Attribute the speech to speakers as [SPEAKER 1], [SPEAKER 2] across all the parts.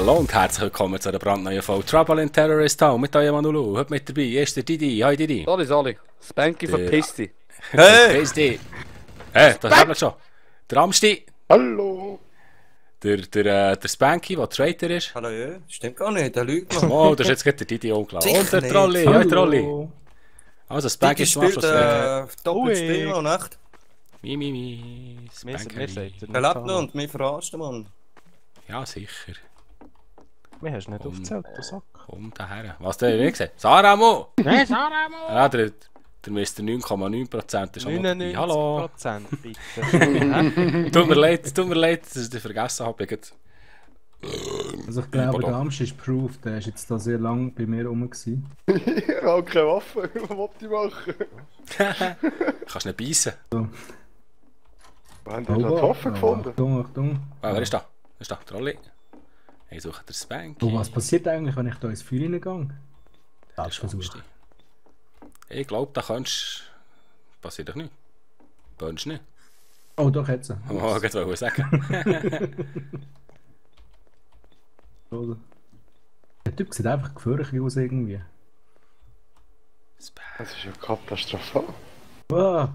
[SPEAKER 1] Hallo und herzlich willkommen zu einer brandneuen Folge Trouble in Terrorist Town mit euch Manulu. Heute mit dabei ist der Didi. Hi Didi.
[SPEAKER 2] Sali. Spanky verpiss dich.
[SPEAKER 1] Verpiss dich. Das haben schon. Der Amsti.
[SPEAKER 3] Hallo!
[SPEAKER 1] Der Spanky, der Traitor ist.
[SPEAKER 4] Hallo, ja, stimmt gar nicht, der lügt noch.
[SPEAKER 1] Oh, das ist jetzt gerade der Didi umgelaufen. Und der
[SPEAKER 4] nicht.
[SPEAKER 1] Trolli. Hi Trolli. Also Spanky ist zum
[SPEAKER 4] spielt
[SPEAKER 1] Abschluss.
[SPEAKER 4] Doppelspieler, nicht?
[SPEAKER 1] Mi. Spanky.
[SPEAKER 4] Der lebt noch und mich verarscht, Mann.
[SPEAKER 1] Ja, sicher.
[SPEAKER 5] Mir hast du nicht aufgezählt, du Sack.
[SPEAKER 1] Komm daher. Was der wie gesagt? Saramo!
[SPEAKER 5] Nein, Saramo!
[SPEAKER 1] Ja, der Mr. 9,9% ist auch noch dabei. Hallo!
[SPEAKER 5] 99% bitte.
[SPEAKER 1] Tut mir leid, dass ich das vergessen habe.
[SPEAKER 3] Also ich glaube, der Amsch ist Proof, der ist jetzt da sehr lange bei mir rum gewesen.
[SPEAKER 6] Ich habe keine Waffe, was wollte ich machen?
[SPEAKER 1] Kannst nicht beißen.
[SPEAKER 3] So.
[SPEAKER 6] Wo haben die da die Waffe gefunden?
[SPEAKER 3] Achtung.
[SPEAKER 1] Wer ist da? Wer ist da? Trolli. Ich suche den Spanky.
[SPEAKER 3] Oh, was passiert eigentlich, wenn ich da ins Feuer reingehe?
[SPEAKER 1] Das ist lustig. Ich glaube, da kannst... Passiert doch nicht. Bönnst nicht.
[SPEAKER 3] Oh, doch jetzt.
[SPEAKER 1] Oh, ich wollte sagen.
[SPEAKER 3] So. Der Typ sieht einfach gefährlich aus irgendwie.
[SPEAKER 6] Das ist ja katastrophal.
[SPEAKER 3] Wow.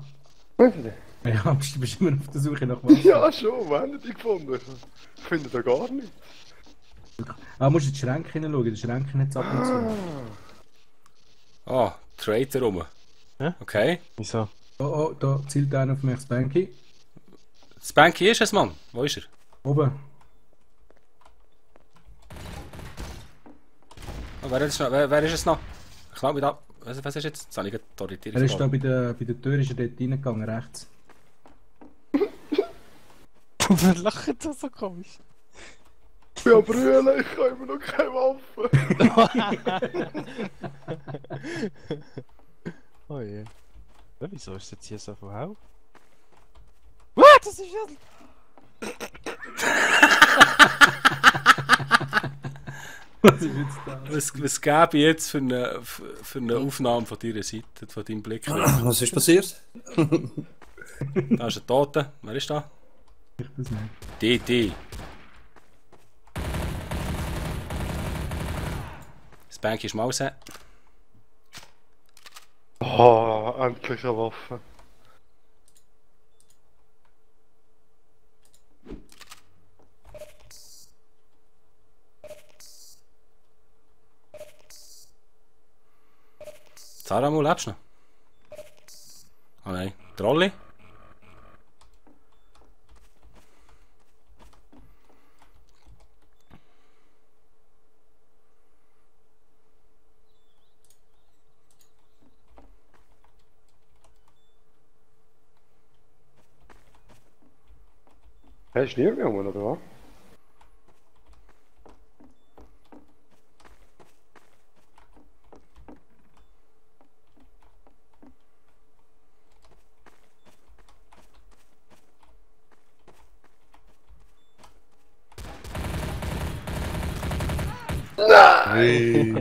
[SPEAKER 6] Was ist denn?
[SPEAKER 3] Ja, du bist immer auf der Suche nach was.
[SPEAKER 6] Ja, schon, wo haben die gefunden? Ich finde da gar nicht.
[SPEAKER 3] Ah, musst in die Schränke hineinschauen, die Schränke nicht ab und zu.
[SPEAKER 1] Oh, Traitor rum.
[SPEAKER 5] Ja?
[SPEAKER 1] Okay.
[SPEAKER 5] Wieso?
[SPEAKER 3] Oh, da zielt einer auf mich, Spanky.
[SPEAKER 1] Spanky ist es, Mann. Wo ist er?
[SPEAKER 3] Oben.
[SPEAKER 1] Oh, wer ist es noch? Ich glaube, da... Was ist jetzt? Jetzt habe ich die Orientierung
[SPEAKER 3] Er ist da bei der Tür, ist er dort reingegangen, rechts.
[SPEAKER 5] Wer lacht das so komisch?
[SPEAKER 6] Ich bin am Brüllen, ich habe immer noch keine Waffe.
[SPEAKER 5] Oh je. Ja, wieso ist jetzt hier so viel Hau? What? Das ist ja...
[SPEAKER 3] Was ist jetzt da?
[SPEAKER 1] Was gäbe ich jetzt für eine Aufnahme von deiner Seite, von deinem Blick?
[SPEAKER 4] Was ist passiert?
[SPEAKER 1] Da ist ein Toter. Wer ist da?
[SPEAKER 3] Ich weiß nicht.
[SPEAKER 1] Die. Spanky ist Maus.
[SPEAKER 6] Oh, endlich eine Waffe.
[SPEAKER 1] Saramo, lebst du noch? Oh nein. Trolli?
[SPEAKER 6] Hast du nie mehr oder was?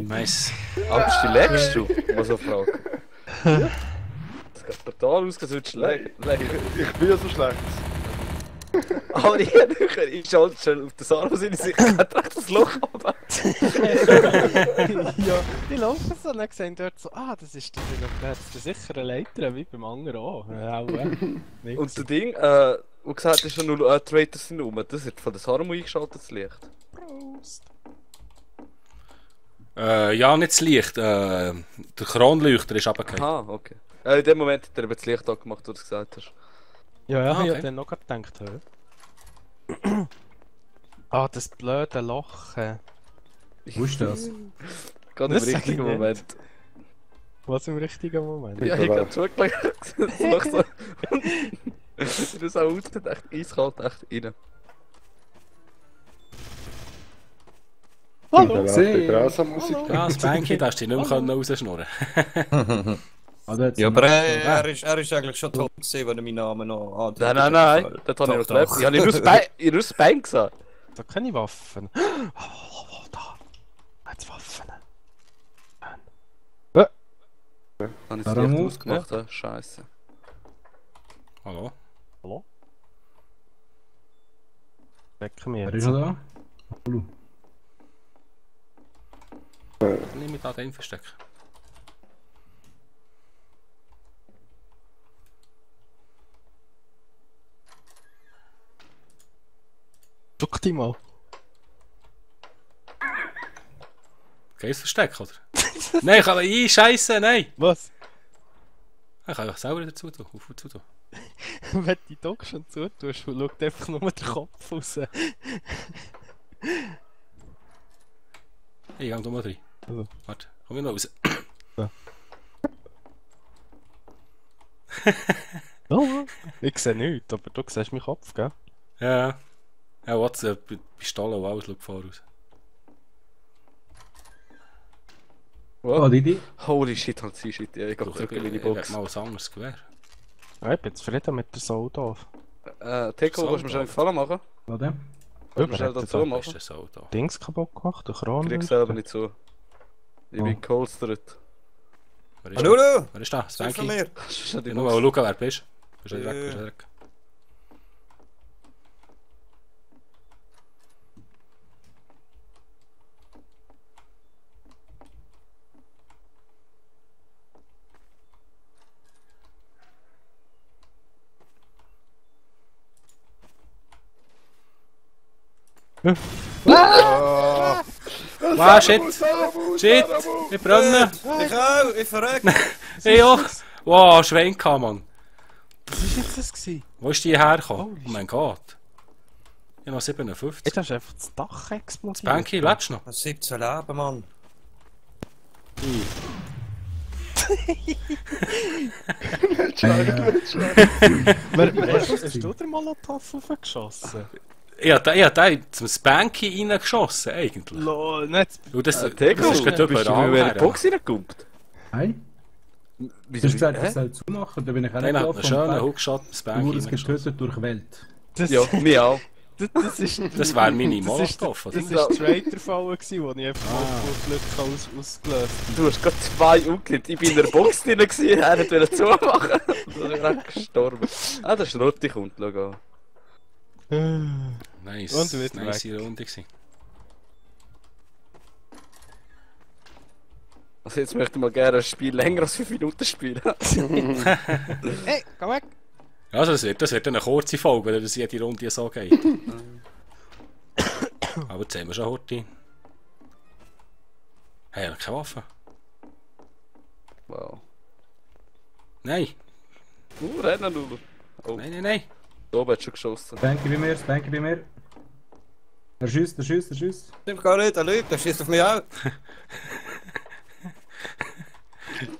[SPEAKER 1] Nice.
[SPEAKER 2] Amsti, legst du? Mal so fragen. Das geht total aus, als würdest du legen.
[SPEAKER 6] Ich bin ja so schlecht.
[SPEAKER 2] Aber ich schalte schon auf das Arm, seine Sicherheit recht das Loch ab.
[SPEAKER 5] Ja, die laufen so und dann sehen dort so, das ist der sichere Leiter, wie beim anderen auch. Ja, auch,
[SPEAKER 2] Und das Ding, wo gesagt ist, nur Traitors sind rum, das wird von der Sarmo eingeschaltet, das Licht.
[SPEAKER 5] Prost.
[SPEAKER 1] Ja, nicht das Licht. Der Kronleuchter ist runtergefallen.
[SPEAKER 2] Aha, okay. In dem Moment hat er eben das Licht angemacht, wo du es gesagt hast.
[SPEAKER 5] Ja, ich
[SPEAKER 1] Okay.
[SPEAKER 5] hab dann noch gedacht, hä? Das blöde Loch.
[SPEAKER 3] Wo ist das?
[SPEAKER 2] Gerade im
[SPEAKER 5] Das sag ich
[SPEAKER 2] richtigen
[SPEAKER 5] nicht.
[SPEAKER 2] Moment.
[SPEAKER 5] Was im richtigen Moment?
[SPEAKER 2] Ja, ich hab zurückgelegt. Das Loch so. Das sah aus, das echt eiskalt echt rein.
[SPEAKER 5] Hallo!
[SPEAKER 6] Die Brausenmusik.
[SPEAKER 1] Ja, Spanky, da hast du dich nicht mehr rausschnurren.
[SPEAKER 4] Ja, aber er ist eigentlich schon tot gewesen, wenn er meinen Namen noch
[SPEAKER 2] Nein, das habe ich noch gelebt. Ich habe nur Spam gesagt.
[SPEAKER 5] Da keine Waffen. Da. Jetzt Waffen.
[SPEAKER 2] Habe ich das
[SPEAKER 3] Saramo?
[SPEAKER 2] Licht ausgemacht? Ja. Scheiße.
[SPEAKER 1] Hallo?
[SPEAKER 5] Wecken wir
[SPEAKER 3] Wer
[SPEAKER 5] jetzt.
[SPEAKER 3] ist noch da? Hallo.
[SPEAKER 1] Kann ich mich da drin verstecken?
[SPEAKER 5] Drück dich mal.
[SPEAKER 1] Gehst du verstecken, oder? Nein, ich kann... Scheiße, nein!
[SPEAKER 5] Was?
[SPEAKER 1] Ich kann einfach selber dazu tun, auf und zu tun.
[SPEAKER 5] Wenn du die Dock schon zutust, schaut einfach nur der Kopf raus.
[SPEAKER 1] Ich geh da mal rein.
[SPEAKER 5] Also.
[SPEAKER 1] Warte, komm ich noch raus.
[SPEAKER 5] Oh, ich sehe nichts, aber du siehst meinen Kopf, gell?
[SPEAKER 1] Ja. Ja, WhatsApp, Pistole und alles, schau voraus.
[SPEAKER 3] Oh, Didi.
[SPEAKER 2] Holy shit, halt sie shit. Ja, ich geh zurück in meine
[SPEAKER 1] Ich
[SPEAKER 2] Box.
[SPEAKER 1] mal ein anderes Gewehr.
[SPEAKER 5] Ja, ich bin zufrieden mit der Soda.
[SPEAKER 2] Teko, kannst du mir schnell einen Gefallen machen?
[SPEAKER 3] Warte.
[SPEAKER 2] Kannst du mir schnell dazu
[SPEAKER 1] Ist
[SPEAKER 2] machen?
[SPEAKER 1] das so da?
[SPEAKER 5] Dings kaputt gemacht, der Kran.
[SPEAKER 2] Ich krieg selber nicht zu. Ich bin geholstert.
[SPEAKER 1] Wer ist
[SPEAKER 4] Hallo,
[SPEAKER 1] da?
[SPEAKER 4] hallo!
[SPEAKER 1] Wer ist da?
[SPEAKER 4] Was ist von
[SPEAKER 1] Spanky?
[SPEAKER 4] mir?
[SPEAKER 2] Kannst du schnell die
[SPEAKER 1] Ja, nur
[SPEAKER 2] Box?
[SPEAKER 1] mal schauen, wer du bist. Bist du weg, bist du weg. Wow, shit! Shit! Ich brenne!
[SPEAKER 4] Ich auch, ich verreck!
[SPEAKER 1] Hey, auch! Wow, Schwenka, Mann!
[SPEAKER 5] Was war jetzt das? Gewesen?
[SPEAKER 1] Wo ist die hergekommen? Oh mein Gott! Ich habe noch 57.
[SPEAKER 5] Jetzt hast du einfach das Dach explodiert.
[SPEAKER 1] Spanky, lebst du noch?
[SPEAKER 4] 17 Leben, Mann.
[SPEAKER 5] Hast du den Molotow aufgeschossen?
[SPEAKER 1] Ich habe den zum Spanky reingeschossen, eigentlich.
[SPEAKER 5] Lol, nicht.
[SPEAKER 1] Und das,
[SPEAKER 2] Teko,
[SPEAKER 1] das ist gerade
[SPEAKER 2] bist du
[SPEAKER 1] überall
[SPEAKER 2] mir in die
[SPEAKER 1] her.
[SPEAKER 2] Box reingeguckt?
[SPEAKER 3] Hi. Du hast gesagt, ich soll zumachen, da bin ich auch nicht
[SPEAKER 1] Einer hat einen
[SPEAKER 3] gelaufen.
[SPEAKER 1] schönen Hookshot im
[SPEAKER 3] Du
[SPEAKER 1] Spanky
[SPEAKER 3] wurdest
[SPEAKER 1] reingeschossen.
[SPEAKER 3] getötet durch Welt.
[SPEAKER 5] Das,
[SPEAKER 2] Ja, mir auch.
[SPEAKER 5] das ist...
[SPEAKER 1] Das wäre meine
[SPEAKER 5] Das ist-
[SPEAKER 1] Molotow, oder?
[SPEAKER 5] Das war die Traitor-Falle, die ich einfach auf Glück ausgelöst
[SPEAKER 2] Du hast gerade zwei umgelegt. Ich bin in der Box drin, gewesen, er wollte zumachen. Da bin ich gerade gestorben. Ah, der Schrotti kommt, schau an.
[SPEAKER 5] habe.
[SPEAKER 1] Nice,
[SPEAKER 5] Und wieder
[SPEAKER 1] nice
[SPEAKER 5] weg.
[SPEAKER 1] Runde gewesen.
[SPEAKER 2] Also jetzt möchte ich mal gerne ein Spiel länger als 5 Minuten spielen.
[SPEAKER 5] Hey, komm weg!
[SPEAKER 1] Also das wird eine kurze Folge, wenn das jede Runde so geht. Aber jetzt haben wir schon Horti. Hey, noch keine Waffe?
[SPEAKER 2] Wow.
[SPEAKER 1] Nein,
[SPEAKER 2] Rennen nur. Oh,
[SPEAKER 1] nein, nein, nein.
[SPEAKER 2] da oben hat schon geschossen.
[SPEAKER 3] Spanky bei mir, Spanky bei mir. Er schießt, er schießt, er schießt.
[SPEAKER 4] Stimmt gar nicht, er lügt, er schießt auf mich auch.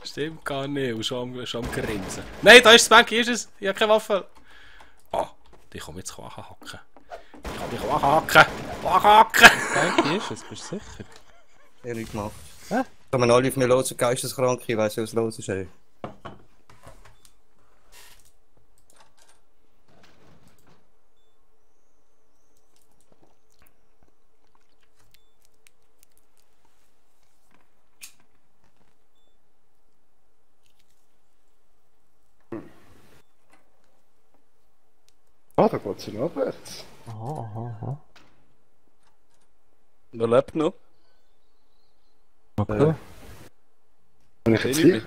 [SPEAKER 1] Stimmt gar nicht, und schon am Grinsen. Nein, da ist Spanky, ist es? Ich habe keine Waffe. Ah, die kommen jetzt anhacken. Ich kann dich anhacken. Anhacken!
[SPEAKER 5] Danke, ist es, bist du sicher?
[SPEAKER 4] Ich habe nichts gemacht. Kommen alle auf mich los, so geisteskrank, ich weiss, was los ist, ey.
[SPEAKER 6] Ah, da geht's in abwärts.
[SPEAKER 5] Aha.
[SPEAKER 2] Wer lebt noch?
[SPEAKER 5] Okay.
[SPEAKER 6] Habe ich,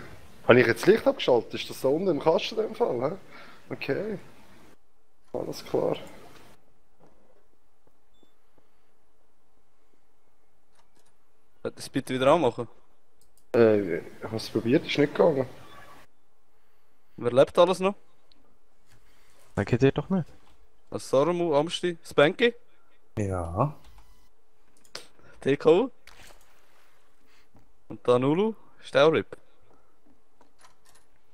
[SPEAKER 6] hab ich jetzt Licht abgeschaltet? Ist das da unten im Kasten in dem Fall? He? Okay. Alles klar.
[SPEAKER 2] Das bitte wieder anmachen.
[SPEAKER 6] Ich habe es probiert, ist nicht gegangen.
[SPEAKER 2] Wer lebt alles noch?
[SPEAKER 5] Sag ich dir doch nicht.
[SPEAKER 2] Saramu, Amsti, Spanky,
[SPEAKER 4] Ja.
[SPEAKER 2] TK. Und dann Ulu, Staurip.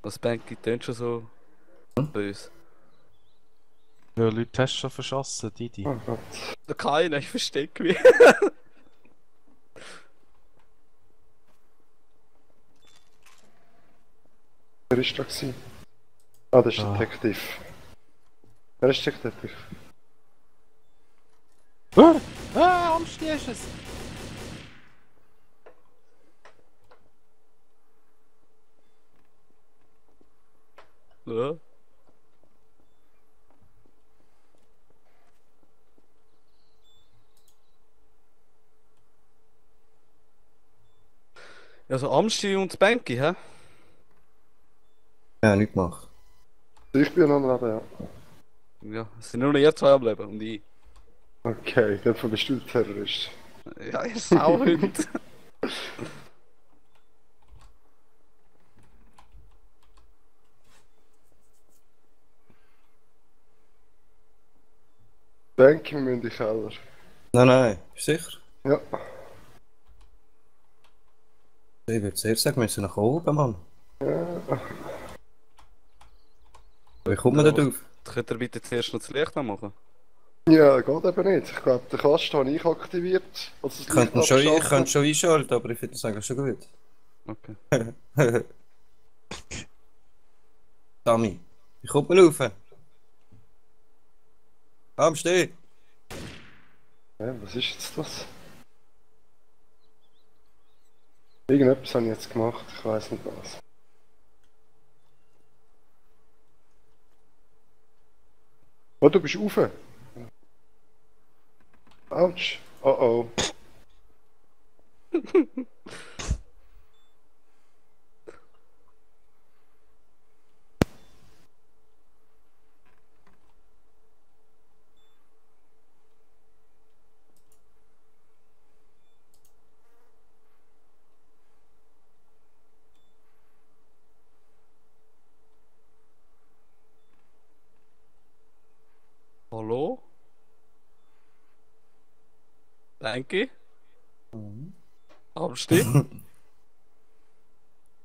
[SPEAKER 2] Das Spanky tönt schon so böse.
[SPEAKER 5] Ja, Leute hast du schon verschossen, Didi.
[SPEAKER 6] Oh Gott.
[SPEAKER 2] Da keiner, ich verstecke mich.
[SPEAKER 6] Wer ist da gewesen? Ah, das ist der Detektiv. Wer ist der Detektiv?
[SPEAKER 5] Ah, Amsti ist es!
[SPEAKER 2] Ja. Also Amsti und Banky, hä?
[SPEAKER 4] Ja, nicht gemacht.
[SPEAKER 6] Ich bin noch am Leben, ja.
[SPEAKER 2] Ja, es sind nur noch ihr zwei am Leben und ich.
[SPEAKER 6] Okay, dafür bist du der Terrorist.
[SPEAKER 2] Ja, ihr Sauhund.
[SPEAKER 6] Banky, wir müssen in den Keller.
[SPEAKER 4] Nein, bist du sicher?
[SPEAKER 6] Ja.
[SPEAKER 4] Ich würde sehr sagen, wir müssen nach oben, Mann.
[SPEAKER 6] Ja.
[SPEAKER 4] Wie kommt man da drauf?
[SPEAKER 2] Könnt ihr bitte zuerst noch das Licht anmachen?
[SPEAKER 6] Ja, geht eben nicht. Ich glaube, den Kasten habe ich aktiviert. Also
[SPEAKER 4] Ich könnte schon einschalten, aber ich finde das eigentlich schon gut.
[SPEAKER 2] Okay.
[SPEAKER 4] Dami, wie kommt man rauf? Komm, steh!
[SPEAKER 6] Ja, was ist jetzt das? Irgendetwas habe ich jetzt gemacht, ich weiß nicht was. Oh, du bist rauf. Autsch. Oh oh.
[SPEAKER 2] Hallo? Danke. Amsti?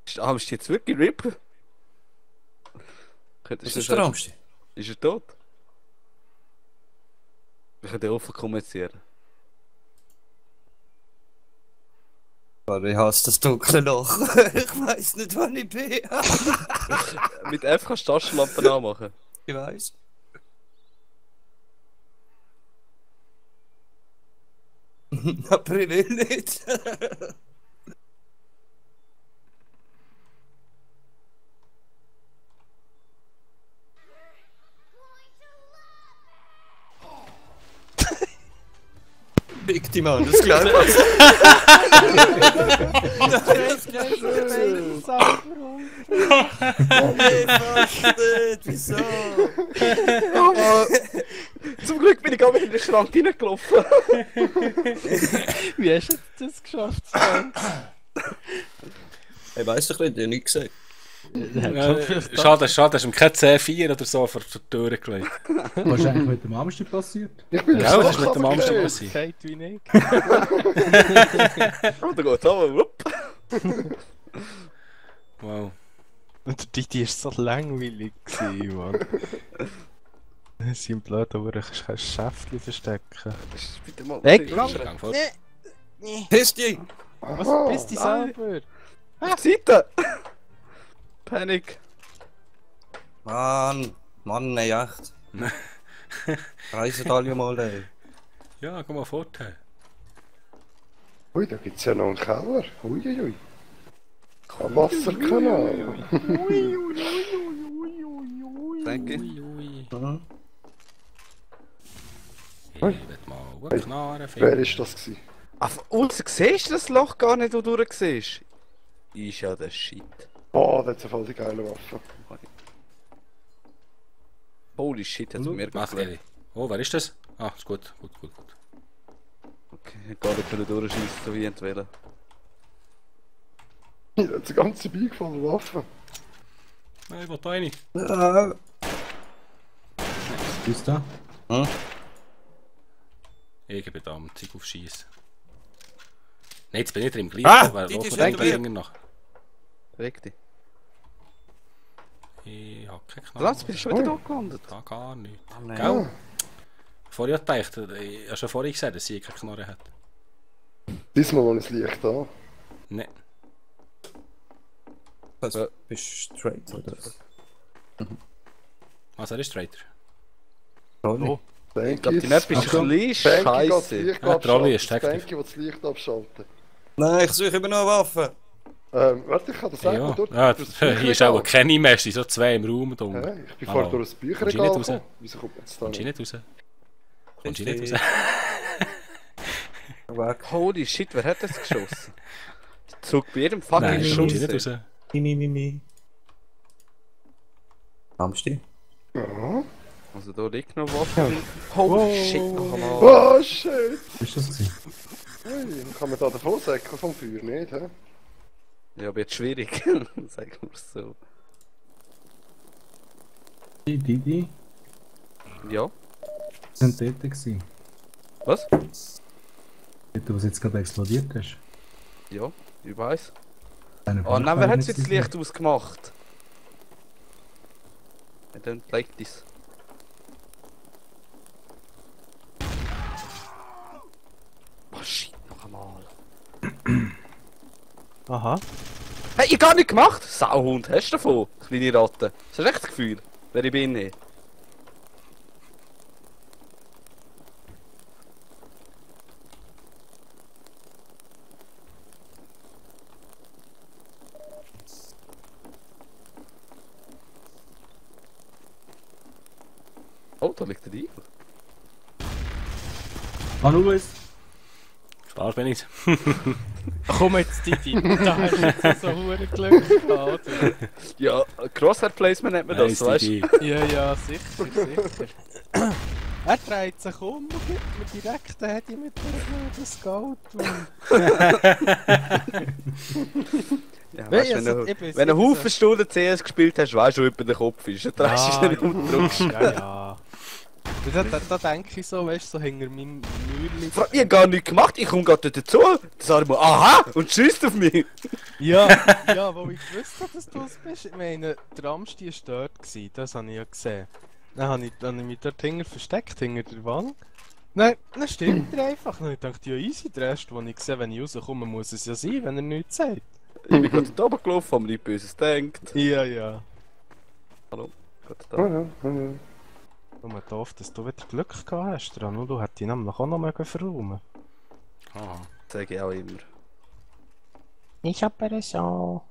[SPEAKER 2] Ist Amsti jetzt wirklich RIP?
[SPEAKER 4] Was ist der Amsti?
[SPEAKER 2] Ist er tot? Wir können offen kommunizieren.
[SPEAKER 4] Ich hasse das dunkle Loch. Ich weiss nicht, wann ich bin.
[SPEAKER 2] Mit F kannst du Taschenlampen anmachen.
[SPEAKER 4] Ich weiss. Aber ich will nicht. Big die Mann, das glaube ich. Wieso?
[SPEAKER 2] Zum Glück bin ich gerade in den Schrank reingelaufen.
[SPEAKER 5] Wie hast du das geschafft?
[SPEAKER 4] Ich weiss doch nicht, ich habe nichts gesagt.
[SPEAKER 1] Schade, hast du ihm kein C4 oder so vor die Tür gelegt.
[SPEAKER 3] Was ist eigentlich mit dem Amsti passiert?
[SPEAKER 6] Ich bin
[SPEAKER 1] Ja, was ist mit dem Amsterdam
[SPEAKER 6] Amsterdam.
[SPEAKER 1] passiert?
[SPEAKER 5] Geht wie nicht.
[SPEAKER 2] Oh, da geht's aber, wupp.
[SPEAKER 1] Wow.
[SPEAKER 5] Und die war so langweilig, Mann. Sie sind blöd, aber ich kann ein Schäftchen verstecken.
[SPEAKER 2] Bitte mal.
[SPEAKER 5] Weg,
[SPEAKER 1] Gang fort.
[SPEAKER 4] Piss dich!
[SPEAKER 5] Was bist du selber?
[SPEAKER 2] Seite! Panik!
[SPEAKER 4] Mann, ey, echt. Reisen alle mal, ey.
[SPEAKER 1] Ja, komm mal fort. Hey.
[SPEAKER 6] Ui, da gibt's ja noch einen Keller. Uiuiui. Ein Wasserkanal.
[SPEAKER 2] Danke.
[SPEAKER 1] Ui.
[SPEAKER 4] Mhm.
[SPEAKER 1] Ich will mal eine Knarre
[SPEAKER 6] Wer
[SPEAKER 1] finden.
[SPEAKER 6] ist das gewesen?
[SPEAKER 2] Und siehst du das Loch gar nicht, wo du durch siehst? Ist ja der Shit.
[SPEAKER 6] Boah, das ist voll die geile Waffe.
[SPEAKER 2] Holy shit, hat's mir
[SPEAKER 1] Mach
[SPEAKER 2] gefallen.
[SPEAKER 1] Eli. Oh, wer ist das? Ah, ist gut.
[SPEAKER 2] Okay, ich gar nicht können durchschießen, so wie entwählen.
[SPEAKER 6] Ja, das ist eine ganze Bike voller Waffen.
[SPEAKER 1] Nein, ich will da eine.
[SPEAKER 3] Ist da?
[SPEAKER 1] Ich gebe da am Zeug aufschießen. Nein, jetzt bin ich drin. Gleich.
[SPEAKER 4] Ah,
[SPEAKER 1] Wer
[SPEAKER 4] die
[SPEAKER 1] läuft
[SPEAKER 4] ist
[SPEAKER 1] mir
[SPEAKER 4] hinter
[SPEAKER 1] den
[SPEAKER 4] mir.
[SPEAKER 1] nach?
[SPEAKER 2] Reg dich.
[SPEAKER 1] Ich hab keine Knarre.
[SPEAKER 2] Lass, bist du schon wieder da gelandet?
[SPEAKER 1] Da gar nicht.
[SPEAKER 2] Oh nein.
[SPEAKER 1] Gell? Vorher hatte ich gedacht, ich habe schon vorher gesagt, dass sie keine Knarre hat.
[SPEAKER 6] Diesmal mal das Licht an.
[SPEAKER 1] Nein.
[SPEAKER 4] Also, bist du straight, oder?
[SPEAKER 1] Was, er ist Traitor?
[SPEAKER 4] Oh.
[SPEAKER 2] Ich glaube, die Map ist ein bisschen
[SPEAKER 6] Banky geht das
[SPEAKER 2] scheisse.
[SPEAKER 6] Licht
[SPEAKER 1] Ja, Trolli
[SPEAKER 6] abschalten.
[SPEAKER 1] ist aktiv.
[SPEAKER 6] Banky will das Licht abschalten.
[SPEAKER 4] Nein, ich suche immer noch Waffen.
[SPEAKER 6] Warte, ich kann das sagen.
[SPEAKER 1] Ja,
[SPEAKER 6] Dort,
[SPEAKER 1] ja
[SPEAKER 6] durch das
[SPEAKER 1] hier ist auch
[SPEAKER 6] Bücherregal.
[SPEAKER 1] keine mehr, es sind so zwei im Raum. Da unten.
[SPEAKER 6] Hä? Ich bin
[SPEAKER 1] Hallo.
[SPEAKER 6] vorher durch das
[SPEAKER 1] Kommst du
[SPEAKER 6] Bücherregal
[SPEAKER 1] nicht raus?
[SPEAKER 6] gekommen. Wieso kommt man jetzt da
[SPEAKER 1] Kommst du
[SPEAKER 6] nicht?
[SPEAKER 1] nicht raus? Kommst du nicht raus?
[SPEAKER 2] Holy shit, wer hat das geschossen? Zug bei jedem fucking
[SPEAKER 1] Nein, das kommt
[SPEAKER 2] Schuss.
[SPEAKER 1] nicht raus.
[SPEAKER 4] Mi. Hamsti?
[SPEAKER 6] Ja.
[SPEAKER 2] Also da liegt noch Waffen. Holy shit, noch einmal.
[SPEAKER 6] Oh shit!
[SPEAKER 3] Ist das gewesen?
[SPEAKER 6] Hey, kann man da davon säckeln vom Feuer, nicht, hä?
[SPEAKER 2] Ja, wird schwierig. Sagen wir es so.
[SPEAKER 3] Die
[SPEAKER 2] Ja.
[SPEAKER 3] sind dort gewesen.
[SPEAKER 2] Was?
[SPEAKER 3] Dort, wo es jetzt gerade explodiert ist.
[SPEAKER 2] Ja, ich weiß.
[SPEAKER 3] Einer
[SPEAKER 2] Oh
[SPEAKER 3] von
[SPEAKER 2] nein,
[SPEAKER 3] euch
[SPEAKER 2] wer
[SPEAKER 3] beiden
[SPEAKER 2] hat jetzt das
[SPEAKER 3] ist
[SPEAKER 2] Licht ausgemacht? I don't like this. Oh shit, noch einmal.
[SPEAKER 5] Aha.
[SPEAKER 2] Hey, ich gar nicht gemacht! Sauhund, hast du davon? Kleine Ratte. Das ist echt das Gefühl, wer ich bin nicht. Oh, da liegt der Igel.
[SPEAKER 3] Louis!
[SPEAKER 1] Spaß bin ich.
[SPEAKER 5] Komm jetzt, Didi. Da hast du jetzt so hure Glück gehabt. oder?
[SPEAKER 2] Ja, Crosshair Placement nennt man das,
[SPEAKER 1] Nice,
[SPEAKER 2] weißt du?
[SPEAKER 1] Didi.
[SPEAKER 5] Ja, sicher. Er dreht sich um und gibt mir direkt den Hedi mit der Scout.
[SPEAKER 2] Ja,
[SPEAKER 5] Nein,
[SPEAKER 2] weißt,
[SPEAKER 5] also,
[SPEAKER 2] wenn
[SPEAKER 5] ich
[SPEAKER 2] du
[SPEAKER 5] bin's
[SPEAKER 2] wenn du
[SPEAKER 5] immer
[SPEAKER 2] Haufen
[SPEAKER 5] so.
[SPEAKER 2] Stunden CS gespielt hast, weißt du, wo jemand der Kopf ist. Dann drehst du dich nicht und drückst.
[SPEAKER 5] Ja. Da denke ich so, weißt du, so hinter meinem Mühlchen.
[SPEAKER 2] Ich hab gar nichts gemacht, ich komme gerade dazu. Dann sag ich mal, aha, und schießt auf mich.
[SPEAKER 5] Ja, wo ich gewusst habe, dass du es bist. Ich meine, der Amsti war dort, das habe ich ja gesehen. Dann habe ich mich dort hinter versteckt, hinter der Wand. Dann stimmt er einfach. Dann habe ich gedacht, ja easy, der Rest, den ich sehe, wenn ich rauskomme, muss es ja sein, wenn er nichts sagt.
[SPEAKER 2] Ich bin gerade da oben gelaufen, aber nichts Böses denkt.
[SPEAKER 5] Ja.
[SPEAKER 2] Hallo, gerade
[SPEAKER 6] Ja,
[SPEAKER 2] da.
[SPEAKER 6] ja.
[SPEAKER 5] Nur doof, dass du wieder Glück gehabt hast, Ranu. Du hättest ihn nämlich auch noch mögen verräumen.
[SPEAKER 1] Ah.
[SPEAKER 2] Sag ich auch immer.
[SPEAKER 5] Ich hab er so.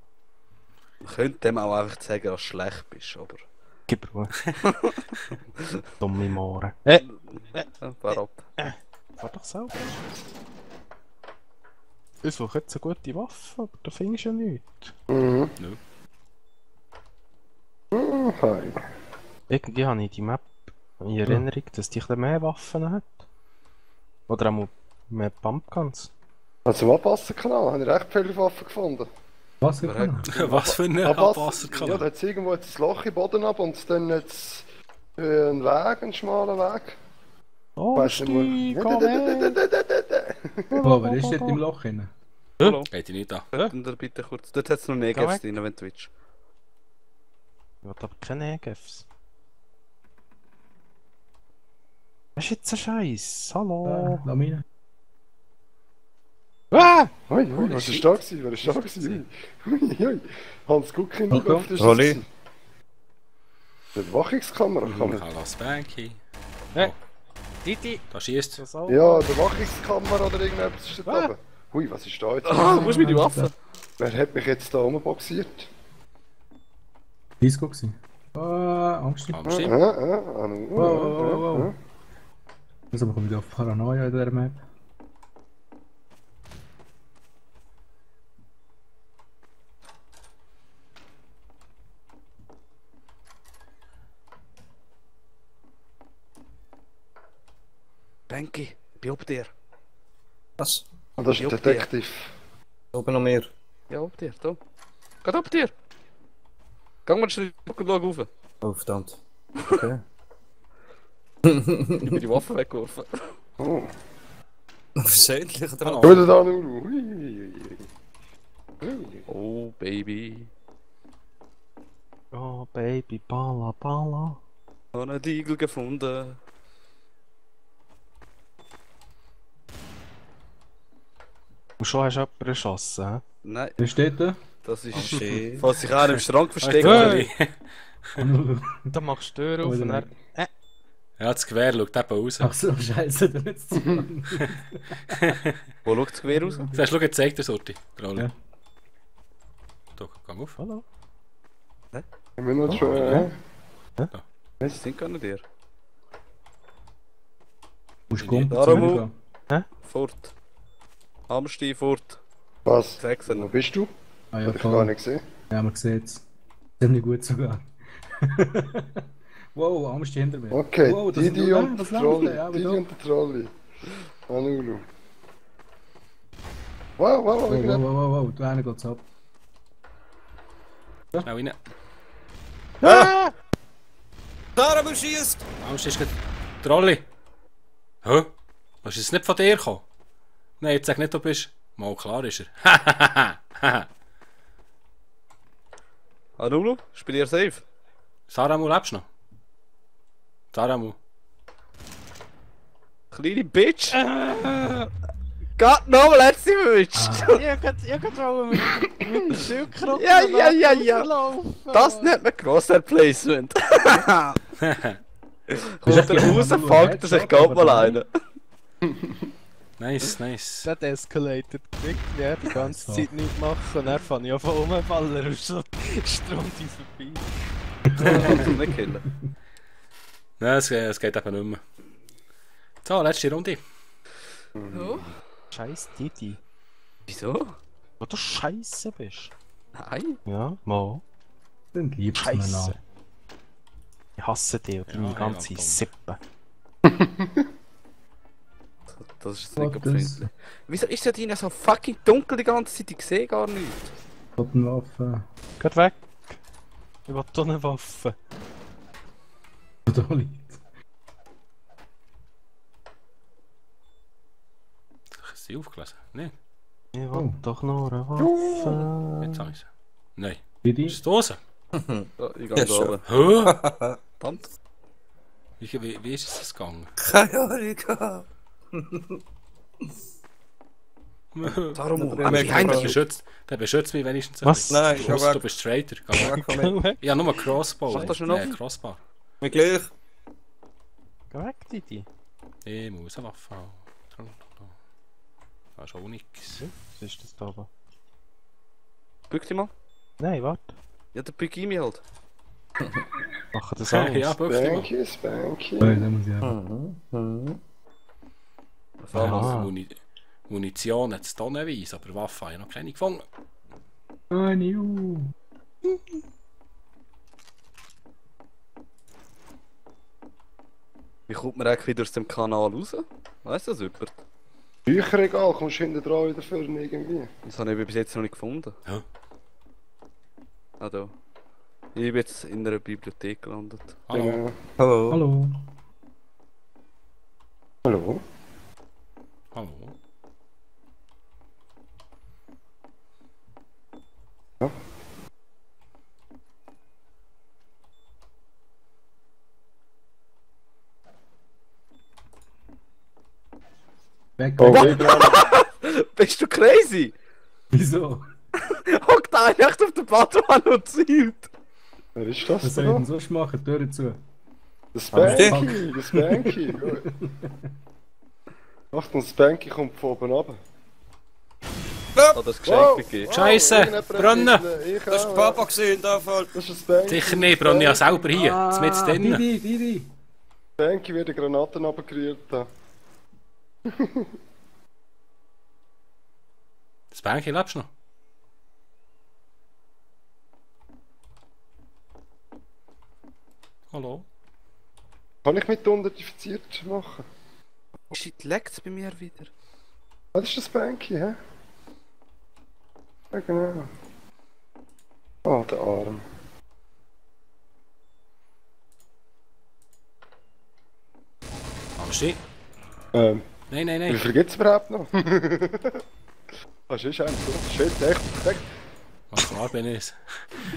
[SPEAKER 2] Man könnte dem auch einfach sagen, dass du schlecht bist, aber...
[SPEAKER 5] Gib Ruhe. Dumme Mohren.
[SPEAKER 2] Fahr ab.
[SPEAKER 5] Fahr doch selber. Ich suche jetzt eine gute Waffe, aber da findest du ja nichts.
[SPEAKER 6] Mhm. Hi.
[SPEAKER 5] Irgendwie habe ich die Map in Erinnerung, dass die ein bisschen mehr Waffen hat. Oder auch mehr Pumpguns.
[SPEAKER 6] Also im Abwasserkanal habe ich recht viele Waffen gefunden.
[SPEAKER 3] Was gekommen?
[SPEAKER 1] Was für ein
[SPEAKER 6] Ja,
[SPEAKER 1] Abwasserkanal.
[SPEAKER 6] da hat es irgendwo jetzt ein Loch im Boden ab und dann jetzt einen Weg, einen schmalen Weg.
[SPEAKER 5] Oh,
[SPEAKER 6] Weiss nicht,
[SPEAKER 5] Stieg,
[SPEAKER 6] wo-
[SPEAKER 5] komm her!
[SPEAKER 3] Wo, wer ist dort im Loch drin?
[SPEAKER 2] Hallo.
[SPEAKER 1] Geht die nicht an.
[SPEAKER 2] Könnt ihr bitte kurz... Dort hat es noch Negevs
[SPEAKER 5] weg.
[SPEAKER 2] drin, wenn du willst.
[SPEAKER 5] Ich will aber keine Negevs. Was ist jetzt ein Scheiß? Hallo?
[SPEAKER 3] Lass mich rein.
[SPEAKER 5] Ah!
[SPEAKER 6] Ui, was ist da gewesen? Wer ist da gewesen? Ui. Hans Guck in der
[SPEAKER 3] Hallo.
[SPEAKER 6] Luft ist
[SPEAKER 4] Rolli.
[SPEAKER 6] das. Die Überwachungskamera kann man.
[SPEAKER 1] Hallo Spanky.
[SPEAKER 5] Didi!
[SPEAKER 1] Da schießt.
[SPEAKER 5] Das auch.
[SPEAKER 6] Ja, die Überwachungskamera oder irgendetwas ist da
[SPEAKER 5] Ah.
[SPEAKER 6] oben. Hui, was ist da jetzt?
[SPEAKER 2] Ah, wo ist meine Waffe?
[SPEAKER 6] Wer hat mich jetzt da rumboxiert?
[SPEAKER 3] Disco gewesen. Angst.
[SPEAKER 1] Am Schiff.
[SPEAKER 3] Wow. Also wir kommen wieder auf Paranoia in dieser Map.
[SPEAKER 2] Banky, ich bin ob dir.
[SPEAKER 4] Was?
[SPEAKER 6] Und das ist
[SPEAKER 2] Ja,
[SPEAKER 6] ein Detektiv.
[SPEAKER 4] Oben noch mehr.
[SPEAKER 2] Ja, ob dir, da. Geht ob dir. Geh mal einen Schritt zurück und schau rauf.
[SPEAKER 4] Oh, verdammt. Okay.
[SPEAKER 2] Ich bin die Waffe weggeworfen.
[SPEAKER 6] Oh.
[SPEAKER 4] Versehentlich dran.
[SPEAKER 1] Oh.
[SPEAKER 6] Schau dir da nur. Hui.
[SPEAKER 2] Oh, Baby.
[SPEAKER 5] Oh, Baby, Balla, Balla.
[SPEAKER 2] Ich habe einen Igel gefunden.
[SPEAKER 5] Und schon hast du jemanden erschossen, hä?
[SPEAKER 2] Nein,
[SPEAKER 3] Wer steht da?
[SPEAKER 2] das ist...
[SPEAKER 4] shit.
[SPEAKER 2] Falls sich einer im Strang versteckt.
[SPEAKER 5] Hey.
[SPEAKER 2] hat.
[SPEAKER 5] Da machst du die Tür auf und dann...
[SPEAKER 1] Ja, das Gewehr schaut eben raus.
[SPEAKER 3] Ach so, scheiße, da nicht zu lang.
[SPEAKER 2] Wo schaut das Gewehr raus?
[SPEAKER 1] Siehst du, schau, jetzt zeigt der Sorti. Der Rolli.
[SPEAKER 3] Ja.
[SPEAKER 1] Da, gang auf.
[SPEAKER 5] Hallo?
[SPEAKER 6] Ich bin noch schon.
[SPEAKER 2] Sie sind gar nicht ihr.
[SPEAKER 3] Musst du kommen,
[SPEAKER 2] Darum-
[SPEAKER 3] zu mir gehen.
[SPEAKER 2] Fort. Hamsti fort.
[SPEAKER 6] Was?
[SPEAKER 2] 6.
[SPEAKER 6] Wo bist du?
[SPEAKER 3] Ah ja,
[SPEAKER 6] Hab ich gar
[SPEAKER 3] voll.
[SPEAKER 6] nicht gesehen.
[SPEAKER 3] Ja, man sieht es. Ziemlich gut sogar. Wow, Angst hinter mir.
[SPEAKER 6] Okay,
[SPEAKER 3] wow, das
[SPEAKER 6] Didi
[SPEAKER 3] sind nur-
[SPEAKER 6] und
[SPEAKER 3] was
[SPEAKER 6] der
[SPEAKER 3] läuft
[SPEAKER 6] Trolli.
[SPEAKER 3] da? Ja,
[SPEAKER 6] Didi
[SPEAKER 3] da.
[SPEAKER 6] und der Trolli. Anulu. Wow, wow,
[SPEAKER 3] Wow,
[SPEAKER 6] wow.
[SPEAKER 3] wow, wow, wow, da einer geht's ab.
[SPEAKER 1] Schnell rein.
[SPEAKER 4] Saramo schießt!
[SPEAKER 1] Angst ist gerade... Trolli! Hä? Was ist es nicht von dir gekommen? Nein, jetzt sag nicht, du bist... Mal klar ist er.
[SPEAKER 2] Anulu, spiel ihr safe.
[SPEAKER 1] Saramu, lebst du noch? Saramu.
[SPEAKER 2] Kleine Bitch! Gott, nochmal hat sie erwischt!
[SPEAKER 5] Ich hab wollen mit dem Schildkröten
[SPEAKER 2] Ja.
[SPEAKER 5] laufen.
[SPEAKER 2] Das nennt man Crosshair Placement. Kommt der raus,
[SPEAKER 3] Anulu
[SPEAKER 2] fuckt er sich
[SPEAKER 3] Headshot,
[SPEAKER 2] gerade mal
[SPEAKER 3] aber
[SPEAKER 2] einen.
[SPEAKER 1] Nice, nice.
[SPEAKER 5] Das escalated quick, ja, die ganze Zeit nichts machen und dann fange ich an rumfallen und so strömt die vorbei.
[SPEAKER 2] Kannst du nicht killen.
[SPEAKER 1] Nein, es geht eben nicht mehr. So, letzte Runde.
[SPEAKER 7] Oh.
[SPEAKER 5] Scheiß Didi.
[SPEAKER 2] Wieso?
[SPEAKER 5] Wo du scheiße bist.
[SPEAKER 2] Nein.
[SPEAKER 5] Ja, mal.
[SPEAKER 3] Dann liebst du mir
[SPEAKER 5] Scheiße.
[SPEAKER 3] noch.
[SPEAKER 5] Ich hasse dich und deine
[SPEAKER 1] Ja,
[SPEAKER 5] ganze
[SPEAKER 1] ja,
[SPEAKER 5] Sippe.
[SPEAKER 2] Das ist nicht
[SPEAKER 3] Was
[SPEAKER 2] befremdlich. Wieso ist ja deine so fucking dunkel die ganze Zeit? Ich sehe gar nichts.
[SPEAKER 3] Waffe.
[SPEAKER 5] Geht weg. Ich will hier eine Waffe.
[SPEAKER 3] Da liegt.
[SPEAKER 1] Hast du sie aufgelesen? Nein,
[SPEAKER 5] Ich will
[SPEAKER 3] Oh.
[SPEAKER 5] doch noch eine Waffe.
[SPEAKER 1] jetzt habe ich sie. Nein.
[SPEAKER 3] Didi?
[SPEAKER 1] Ist es die Hose?
[SPEAKER 2] Ja, ich
[SPEAKER 4] Ja,
[SPEAKER 2] gehe
[SPEAKER 4] schon.
[SPEAKER 2] da oben.
[SPEAKER 1] Hä?
[SPEAKER 2] Verdammt.
[SPEAKER 1] Wie ist es gegangen?
[SPEAKER 4] Keine Ahnung.
[SPEAKER 2] Darum,
[SPEAKER 4] Der
[SPEAKER 2] am
[SPEAKER 4] merkt
[SPEAKER 2] Behind
[SPEAKER 4] aber-
[SPEAKER 2] you.
[SPEAKER 1] Der beschützt mich wenigstens ein
[SPEAKER 5] Was?
[SPEAKER 1] bisschen.
[SPEAKER 4] Nein,
[SPEAKER 1] Du
[SPEAKER 4] ich hab
[SPEAKER 1] bist-
[SPEAKER 4] weg.
[SPEAKER 1] du bist Traitor. Geh weg.
[SPEAKER 4] Komm her.
[SPEAKER 1] Ich habe nur einen Crossbow.
[SPEAKER 2] Sag das schon noch.
[SPEAKER 1] Crossbar.
[SPEAKER 4] Mir gleich.
[SPEAKER 5] Geh weg, Didi.
[SPEAKER 1] Ich muss eine Waffe haben. Das ist auch nichts.
[SPEAKER 5] Was ist das da oben?
[SPEAKER 2] Bück dich mal.
[SPEAKER 5] Nein, warte.
[SPEAKER 2] Ja, der bück ich mich halt.
[SPEAKER 5] Mach das alles.
[SPEAKER 1] Ja, buch dich mal.
[SPEAKER 6] Spanky, Spanky.
[SPEAKER 3] Ja, da muss ich haben.
[SPEAKER 2] Vor allem,
[SPEAKER 5] Ah.
[SPEAKER 1] Munition hat es tonnenweise, aber Waffen habe ich noch keine gefunden.
[SPEAKER 3] Ah, Niu.
[SPEAKER 2] wie kommt man eigentlich wieder aus dem Kanal raus? Weißt du das jemand?
[SPEAKER 6] Bücherregal, kommst du hinten dran wieder für irgendwie.
[SPEAKER 2] Das habe ich bis jetzt noch nicht gefunden.
[SPEAKER 1] Ja.
[SPEAKER 2] Ah, da. Ich bin jetzt in einer Bibliothek gelandet.
[SPEAKER 1] Hallo.
[SPEAKER 6] Genau.
[SPEAKER 4] Hallo.
[SPEAKER 3] Hallo.
[SPEAKER 6] Hallo?
[SPEAKER 1] Hallo.
[SPEAKER 3] Weg.
[SPEAKER 6] Oh,
[SPEAKER 3] Weg.
[SPEAKER 2] Bist du crazy?
[SPEAKER 3] Wieso?
[SPEAKER 2] Hockt einer echt auf der Plattform und zielt.
[SPEAKER 6] Wer ist das
[SPEAKER 3] Was soll ich denn
[SPEAKER 6] da?
[SPEAKER 3] sonst machen? Tür zu.
[SPEAKER 6] Der Spanky, der Spanky. Gut. Achtung, Spanky kommt von oben runter.
[SPEAKER 2] Oh, das Geschenk gegeben.
[SPEAKER 1] Scheisse,
[SPEAKER 6] irgendjemand
[SPEAKER 1] Brunnen.
[SPEAKER 6] hat einen. Ich
[SPEAKER 4] Das ist
[SPEAKER 6] auch,
[SPEAKER 4] Papa gesehen in dem Fall.
[SPEAKER 6] Das ist ein Spanky.
[SPEAKER 1] Sicher nicht, Bronny, ja selber hier.
[SPEAKER 3] Ah,
[SPEAKER 1] Mit drinnen.
[SPEAKER 3] Didi, Didi.
[SPEAKER 6] Spanky wird Granaten abgerührt. Da.
[SPEAKER 1] Spanky, lebst du noch? Hallo?
[SPEAKER 6] Kann ich mit unidentifiziert machen?
[SPEAKER 2] Shit, leckt's bei mir wieder.
[SPEAKER 6] Ah, das ist der Spanky, hä? Ja, genau. Oh, der Arm.
[SPEAKER 1] Angst nicht?
[SPEAKER 6] Nein,
[SPEAKER 1] Nein, nein,
[SPEAKER 6] wie
[SPEAKER 1] nein.
[SPEAKER 6] viel gibt's überhaupt noch? Was ist eigentlich so? Shit, echt.
[SPEAKER 1] Was klar bin ich.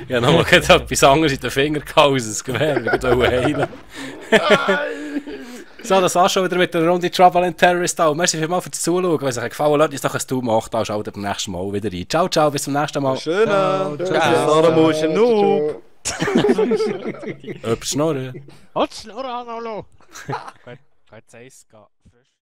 [SPEAKER 1] Ich habe nochmal etwas anderes in den Finger gehauen, als das Gewehr. Ich wollte heilen. So, das war's schon wieder mit der Runde Trouble and Terrorist auch. Merci vielmals fürs Zuschauen. Wenn es euch gefallen hat, lasst uns doch ein Daumen hoch da. Schaut beim nächsten Mal wieder rein. Ciao, ciao, bis zum nächsten Mal.
[SPEAKER 2] Schöner.
[SPEAKER 3] Ciao.
[SPEAKER 2] Saramo ist ein Noob.
[SPEAKER 1] Öpf Schnorren.
[SPEAKER 5] Halt Schnurr an, hallo! Gut, jetzt eins gehen.